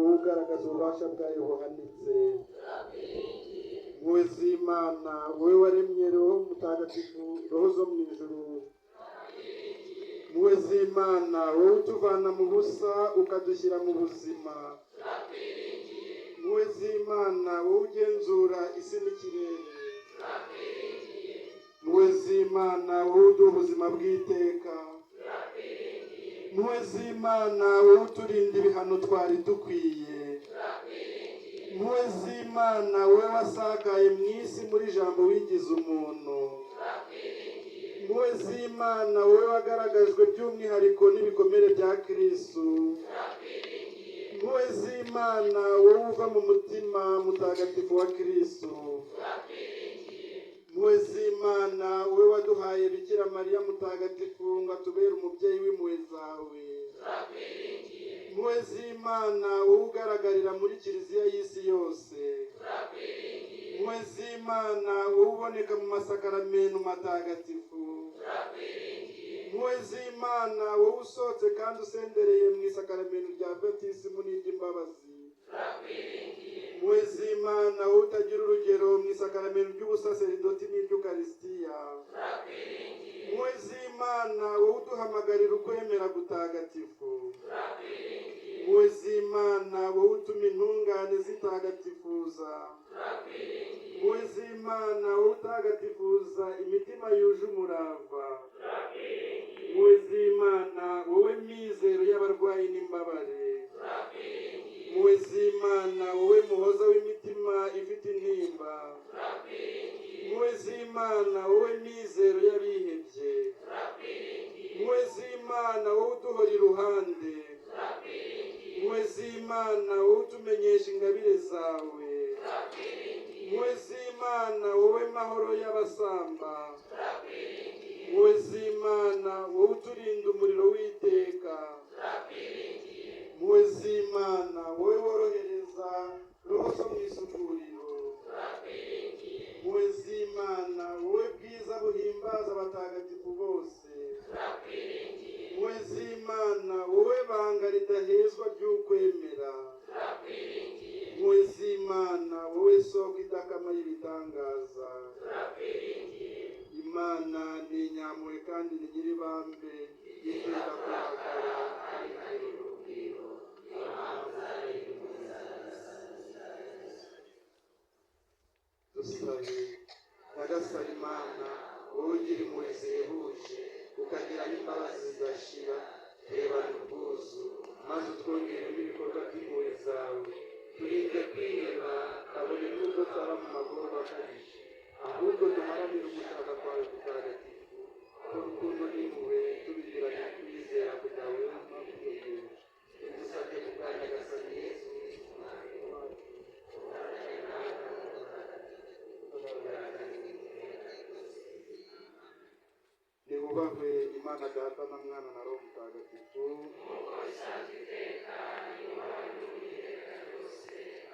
wowe ugaragaza ububasha bwayo buhanitse. Impuhwe z'Imana, wowe waremye Roho Mutagatifu, roho zo mu ijuru. Impuhwe z'Imana, wowe utuvana mu busa ukadushyira mu buzima. Impuhwe z'Imana, wowe ugenzura isi n'ikirere. Impuhwe z'Imana, wowe uduha ubuzima bw'iteka. Impuhwe z'Imana, wowe uturinda ibihano twari dukwiye. Impuhwe z'Imana, wowe wasakaye mu isi muri Jambo wigize umuntu. Impuhwe z'Imana, wowe wagaragajwe by'umwihariko n'ibikomere bya Kristu. Impuhwe z'Imana, wowe uva mu mutima mutagatifu wa Kristu. Impuhwe z'Imana, wowe waduhaye Bikira Mariya mutagatifu ngo atubere umubyeyi w'impuhwe zawe. Impuhwe z'Imana, wowe ugaragarira muri Kiliziya y'isi yose. Impuhwe z'Imana, wowe uboneka mu masakaramentu matagatifu. Impuhwe z'Imana, wowe usohotse kandi usendereye mu isakaramentu rya batisimu n'iry'imbabazi. Impuhwe z'Imana, wowe utagira urugero mu isakaramentu ry'ubusaseridoti n'iry'Ukarisitiya. Impuhwe z'Imana, wowe uduhamagarira ukwemera gutagatifu. Impuhwe z'Imana, wowe utuma intungane zitagatifuza. Impuhwe z'Imana, wowe utagatifuza imitima yuje umurava. Impuhwe z'Imana, wowe mizero y'abarwayi n'imbabare. Impuhwe z'Imana, wowe muhoza w'imitima ifite intimba. Impuhwe z'Imana, wowe mizero y'abihebye. Impuhwe z'Imana, wowe uduhora iruhande. Impuhwe z'Imana, wowe utumenyesha ingabire zawe. Impuhwe z'Imana, wowe mahoro y'abasamba. Impuhwe z'Imana, wowe uturinda umuriro w'iteka. Impuhwe z'Imana, wowe worohereza roho zo mu isukuriro. Impuhwe z'Imana, wowe bwiza buhimbaza abatagatifu bose. Impuhwe z'Imana, wowe banga ridahezwa ry'ukwemera. Impuhwe z'Imana, wowe soko idakama y'ibitangaza. Imana ni inyampuhwe kandi ni nyiribambe, itinda kurakara kandi igira urugwiro. Dusabe. Nyagasani Imana, wowe ugira impuhwe zihebuje ukagira n'imbabazi zidashira, rebana ubwuzu maze utwongeremo ibikorwa by'impuhwe zawe. Turinde kwiheba kabone n'ubwo twaba mu magorwa akabije, ahubwo duharanire ugushaka kwawe kutagatifu, urukundo n'impuhwe tubigiranye kwizera kudahwema kwiyongera. Tugusabye ku bwa Nyagasani Yesu Kristu wacu. Nihubahwe Imana Data na Mwana na Roho Mutagatifu.